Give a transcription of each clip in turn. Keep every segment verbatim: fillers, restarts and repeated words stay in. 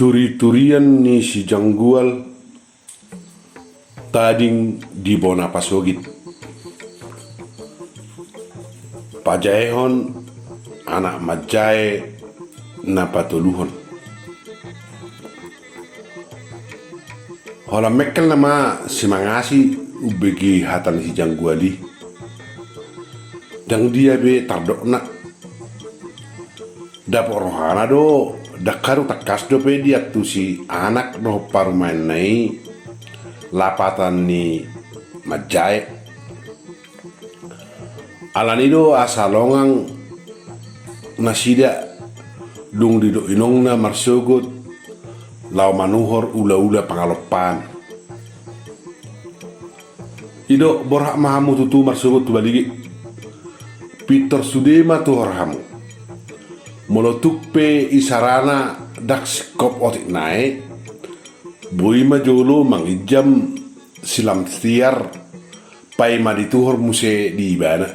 Turiturian ni si Janggual, tading di bona pasogit. Pajaehon anak manjae na patoluhon. Holan mengkel nama si Mangasi umbege hata ni si Janggual i. Ndang dia be tardokna. Dapot rohana do, ndang haru tangkas dope diantusi anak dohot parumaenna i lapatan ni manjae. Alani do asa longang nasida dung didok inongna marsogot laho manuhor ulaula pangalompaan. Didok borhat ma hamu tutu marsogot tu Balige. Pintor sude ma tuhor hamu. Molo tung pe isarana ndang singkop otik nai, boi ma jolo manginjam si Lamtiar, paima dituhor muse di ibana.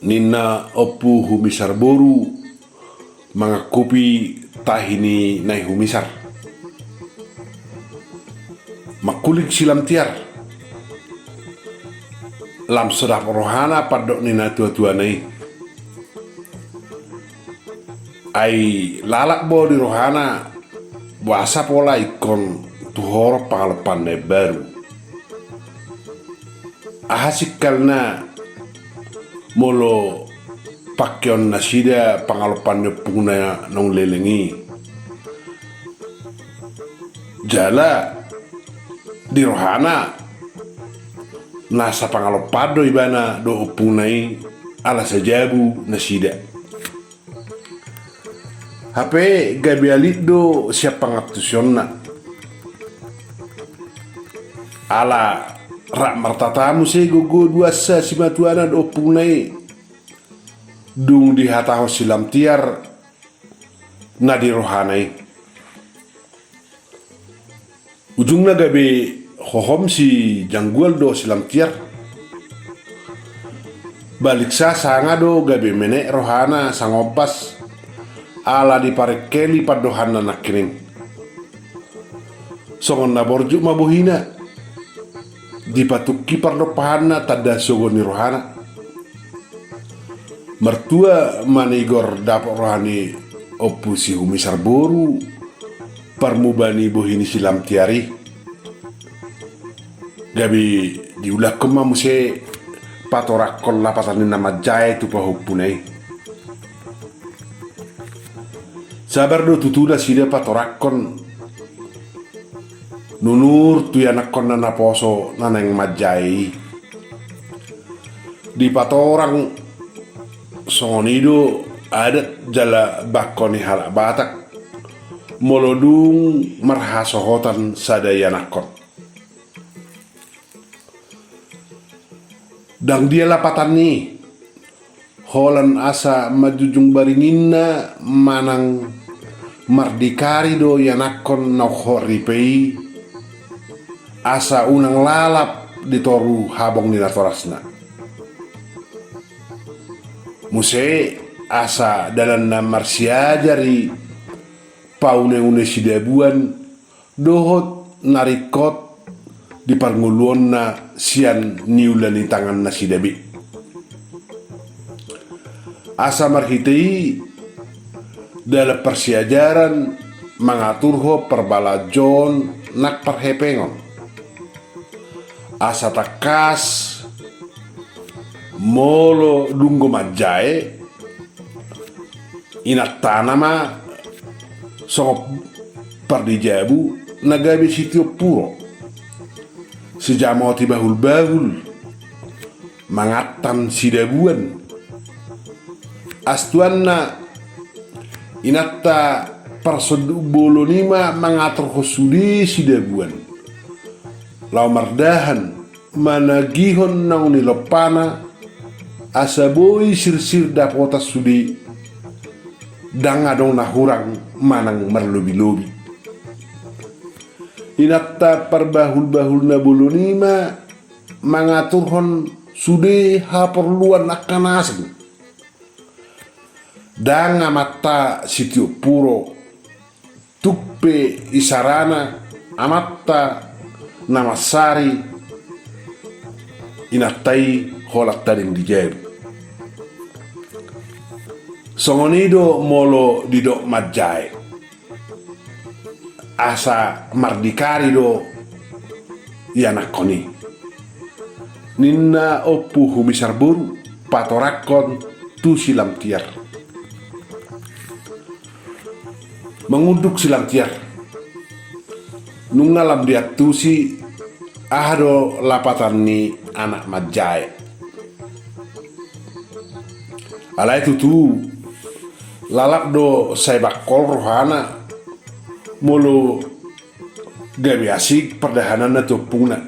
Ninna Ompu Humisar boru mangangkupi tahi ni Nai Humisar. Mangkuling si Lamtiar. Lam so dapot rohana pandok ni natuatuana i. Ai lalap bo di rohana, boasa pola ingkon tuhoron pangalompaan na imbaru. Aha singkalna molo pangkeon nasida pangalompaan ni ompungna naung leleng i. Jala di rohana na sapangalompaan do ibana dohot ompungna i ala sajabu nasida. Hape gabe alit do sian pangantusionna. Ala rap martata muse gogo duansa simatuana dohot ompungna i. Dung dihatahon si Lamtiar na di rohana i. Ujungna gabe hohom si Janggual dohot si Lamtiar. Baliksa sanga do gabe menek rohana sangombas ala diparengkeli pandohanna nangkining. Songon na borjuk ma bohina. Dipatungki pardompahanna tanda sogo ni rohana. Martua manigor dapot roha ni Ompu si Humisar boru parmuba ni bohi ni si Lamtiar i. Gabe diulakhon ma muse patorangkon lapatan ni na manjae tu pahompuna i. Sabar do tutu nasida patorangkon nunur tu ianakkonna naposo na naeng manjae i. Dipatorang songon i do adat jala bangko ni halak Batak molo dung marhasohotan sada ianakkon. Ndang dia lapatan i, holan asa manjunjung baringinna manang mardikari do ianakkon naung hot ripe i, asa unang lalap di toru habong ni natorasna. Muse asa dalanna marsiajar i pauneune sidabuan dohot na ringkot di parngoluonna sian niula ni tangannasida be. Asa marhite i dalan parsiajaran mangaturhon parbalanjoon nang parhepengon. Asa tangkas molo dung do manjae, inantana ma songon pardijabu na gabe sitio puro. Sijamoti bahulbahul mangantam sidabuan. Astuanna inanta parsonduk bolon i ma mangaturhon sude sidabuan laho mardahan managihon naung nilompana, asa boi sirsir dapotan sude, ndang adong na hurang manang marlobilobi. Inanta parbahulbahulna bolon i ma mangaturhon sude haporluan angka na asing. Ndang amanta sitio puro Tung pe isarana amanta na mansari inanta i holan tading di jabu. Songon i do molo didok manjae. Asa mardikari do ianakhon i. Ninna Ompu Humisar boru patorangkon tu si Lamtiar. Mangunduk si Lamtiar. Nunga lam diantusi aha do lapatan ni anak manjae. Alai tutu lalap do sai bangkol rohana molo gabe asing pardahananna tu ompungna.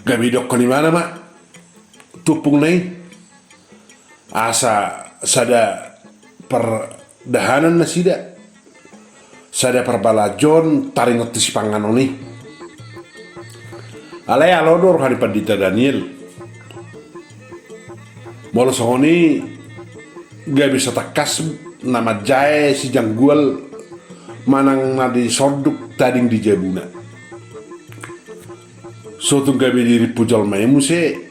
Gabe didokkon ibana ma tu ompungna i asa sada pardahanan nasida, sada parbalanjoon taringot tu sipanganon i. Alai alo do roha ni Pandita Daniel. Molo songon i gabe so tangkas na manjae si Janggual manang na disonduk tading di jabuna. So tung gabe dirimpu jolma i muse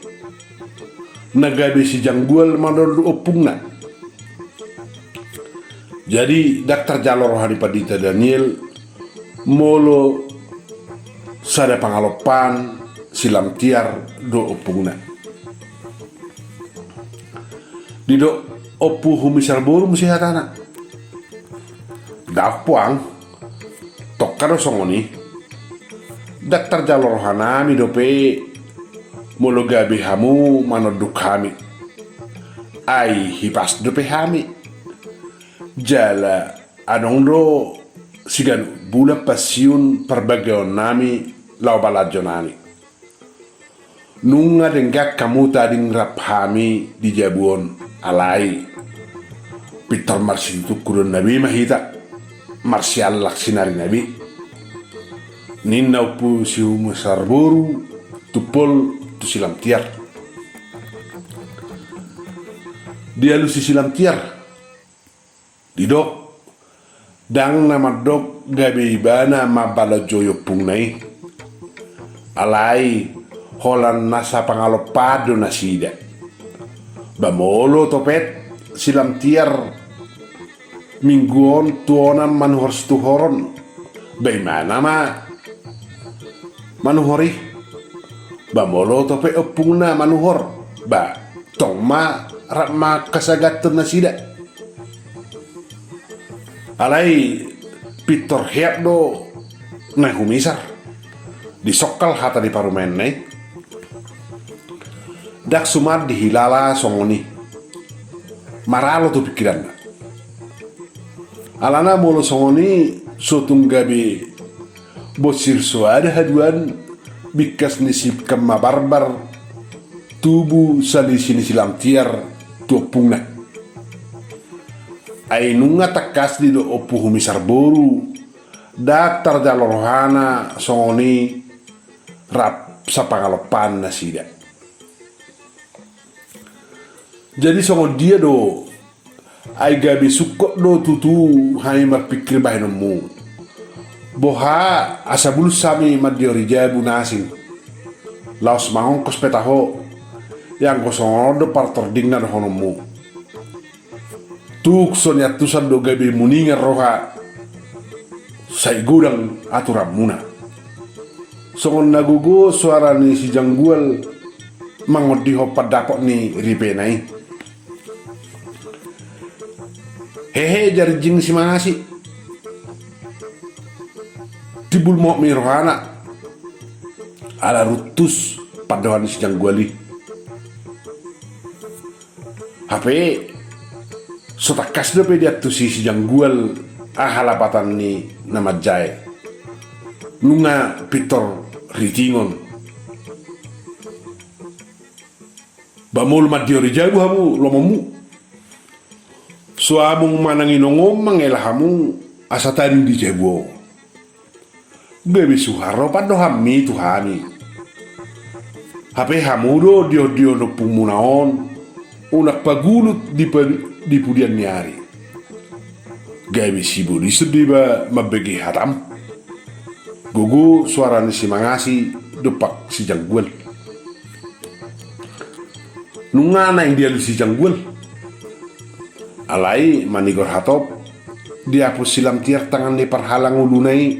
na gabe si Janggual manonduk ompungna. Jadi ndang tarjalo roha ni Pandita Daniel molo sada pangalompaan si Lamtiar dohot ompungna. Didok Ompu Humisar boru muse hatana. Ndang, Puang, tongka do songon i. Ndang tarjalo rohanami dope molo gabe hamu manonduk hami. Ai hipas dope hami. Jala adong do siganup bulan pensiun parbagaonnami laho balanjonami. Nunga denggan hamu tading rap hami di jabu on, alai pintor marsitungkudonna be ma hita, marsiallak sinarina be. Ninna Ompu si Humisar boru tumpol tu si Lamtiar. Dialusi si Lamtiar. Didok, ndang na mandok gabe ibana mambalanjoi ompungna i. Alai holan na sapangalompaan do nasida. Ba molo topet si Lamtiar minggu on tu onan manuhor situhoron, ba imana ma manuhor i. Ba molo topet ompungna manuhor, ba tong ma rap manghasaganhon nasida. Alai pintor heap do na humisar. Disongkal hata ni parumaenna i. Ndang suman dihilala songon i. Maralo tu pingkiranna. Alana molo songon i so tung gabe bonsir soada haduan, bingkas ni si Kemma Barbar tubu salisi ni si Lamtiar tu ompungna. Ai nunga tangkas didok Ompu Humisar boru, ndang tarjalo rohana songon i rap sapangalompaan nasida. Jadi songon dia do, ai gabe sungkot do tutu hami marpingkir bahenonmu. Boha asa bulus hami mandiori jabu na asing. Laos mangongkos pe taho, ianggo songon on do partordingna dohononmu. Tung so niantusan do gabe muningan roha, sai godang aturanmuna. Songon na gogo soara ni si Janggual mangondihon pandapot ni ripena i. Hehe, jar jinjing si Mangasi. Timbul mohop ni rohana ala runtus pandohan ni si Janggual i. Hape so tangkas dope diantusi si Janggual aha lapatan ni na manjae. Nunga pintor ritingon. Ba molo mandiori jabu hamu lomonmu, so amung manang inong on mangela hamu asa tading di jabu on. Gabe suhar do pandohanmi tu hami. Hape hamu do diondionmuna on unang pagulut di pa-, di pudian ni ari. Gabe sibolison do iba mambege hatam. Gogo suara ni si Mangasi dompak si Janggual. Nunga naeng dialusi si Janggual. Alai manigor hatop, diapus si Lamtiar tangan ni parhalang uluna i,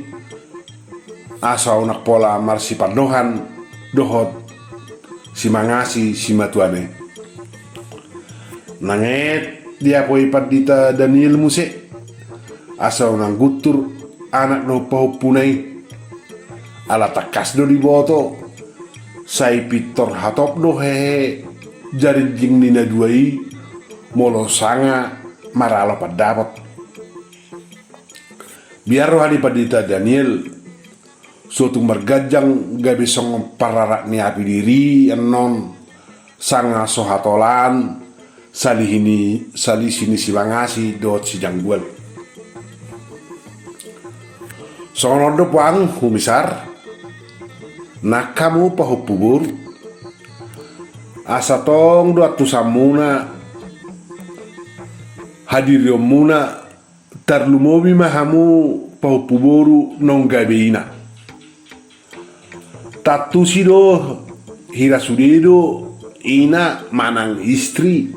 asa unang pola marsipandohan dohot si Mangasi simatuana i. Nanget diapoi Pandita Daniel muse, asa unang guntur anak dohot pahompuna i. Ala tangkas do diboto, sai pintor hatop do hehe jarinjing ni na dua i, molo sanga maralo pandapot. Biar roha ni Pandita Daniel, so tung marganjang gabe songon pararak ni api diri annon, sanga so hatolan, salisi ni, salisi ni si Mangasi dohot si Janggual. Songon on do puang humisar, nang hamu pahompu boru, asa tong do antusanmuna, hadirionmuna, tarlumobi ma hamu pahompu boru naung gabe ina. Tantu si do hira sude do ina manang istri.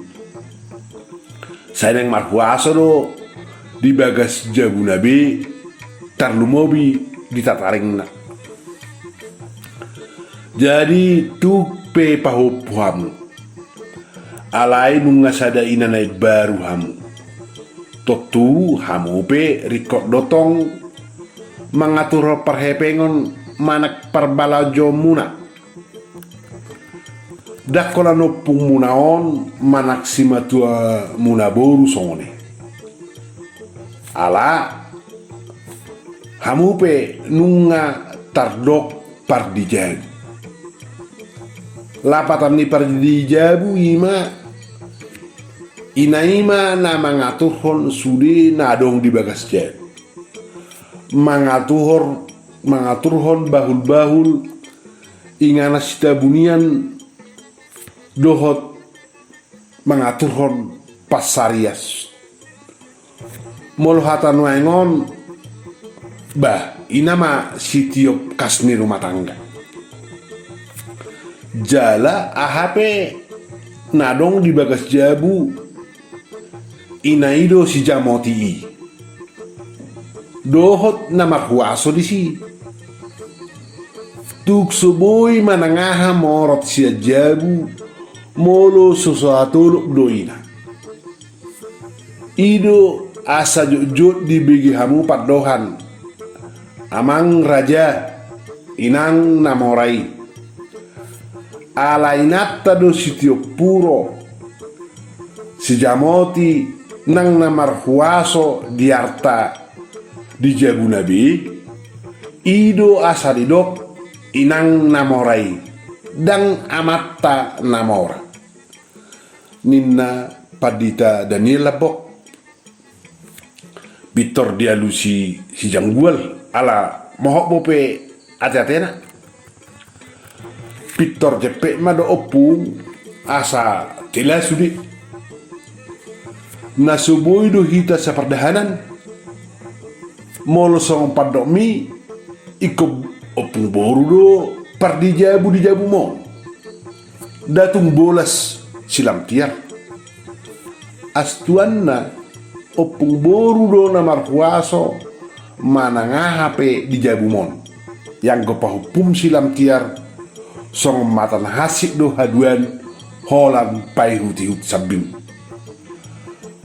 Sai naeng marhuaso do di bagas jabuna be, tarlumobi di tataringna. Jadi tung pe pahompu hamu. Alai nunga sada ina na imbaru hamu. Tontu hamu pe ringkot do tong mangaturhon parhepengon manang parbalajonmuna. Ndang holan ompungmuna on manang simatuamuna boru songon i. Ala hamu pe nunga tardok pardijabu. Lapatan ni pardijabu i ma, ina i ma na mangaturhon sude na adong di bagas jabu. Mangaturhon, mangaturhon bahulbahul, inganan sitabunian, dohot mangaturhon pansarian. Molo hata nuaeng on, bah, ina ma sitiop kas ni rumah tangga. Jala aha pe na adong di bagas jabu, ina i do sijamoti i. Dohot na marhuaso disi. Tung so boi manang aha morot sian jabu, molo so sahatolop do ina. I do asa jotjot dibege hamu pandohan, amang raja, inang na mora i. Ala inanta do sitiop puro, sijamoti nang na marhuaso di arta di jabuna be, i do asa didok inang na mora i, ndang amanta na mora. Ninna Pandita Daniel Lambok. Pintor dialusi si Janggual, ala mohop dope ateatena. Pintor jempek ma do ompung asa tela sude. Na so boi do hita sapardahanan. Molo songon pandokmi, ingkon ompung boru do pardijabu di jabumon. Nda tung bolas si Lamtiar. Astuanna, ompung boru do na marhuaso manang aha pe di jabumon. Ianggo pahompum si Lamtiar, songon mata na hansit do haduan, holan paihutihut sambing.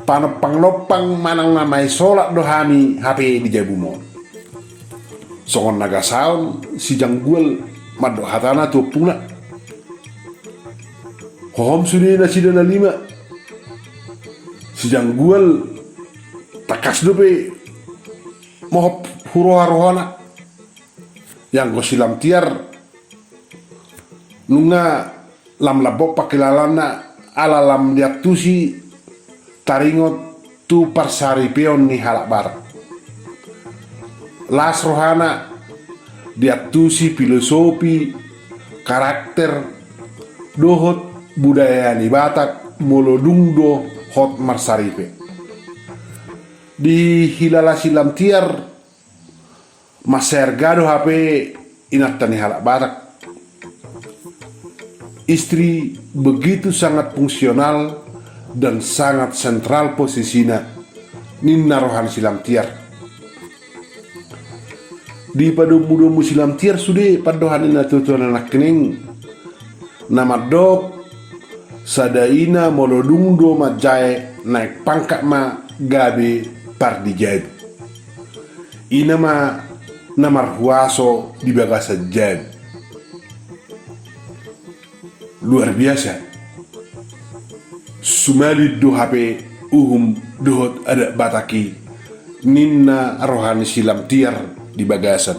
Panompangnompang manang na maisolat do hami hape di jabumon. Songon na gasaon si Janggual mandok hatana tu ompungna. Hohom sude nasida na lima. Si Janggual tangkas dope mohop huroharohana. Ianggo si Lamtiar nunga lam lambok pangkilalaanna, ala lam diantusi taringot tu parsaripeon ni halak Barat. Las rohana diantusi filosofi, karakter, dohot budaya ni Batak molo dung do hot marsaripe. Dihilala si Lamtiar, mansai arga do hape inanta ni halak Batak. Istri begitu sangat fungsional dan sangat sentral posisina, ninna roha ni si Lamtiar. Dipadomu-domu si Lamtiar sude pandohan ni natuatua na nangkining, na mandok sada ina molo dung do manjae naek pangkat ma gabe pardijabu. Ina ma na marhuaso di bagasan jabu. Luar biasa. Sumalin do hape uhum dohot adat Batak i, ninna roha ni si Lamtiar di bagasan.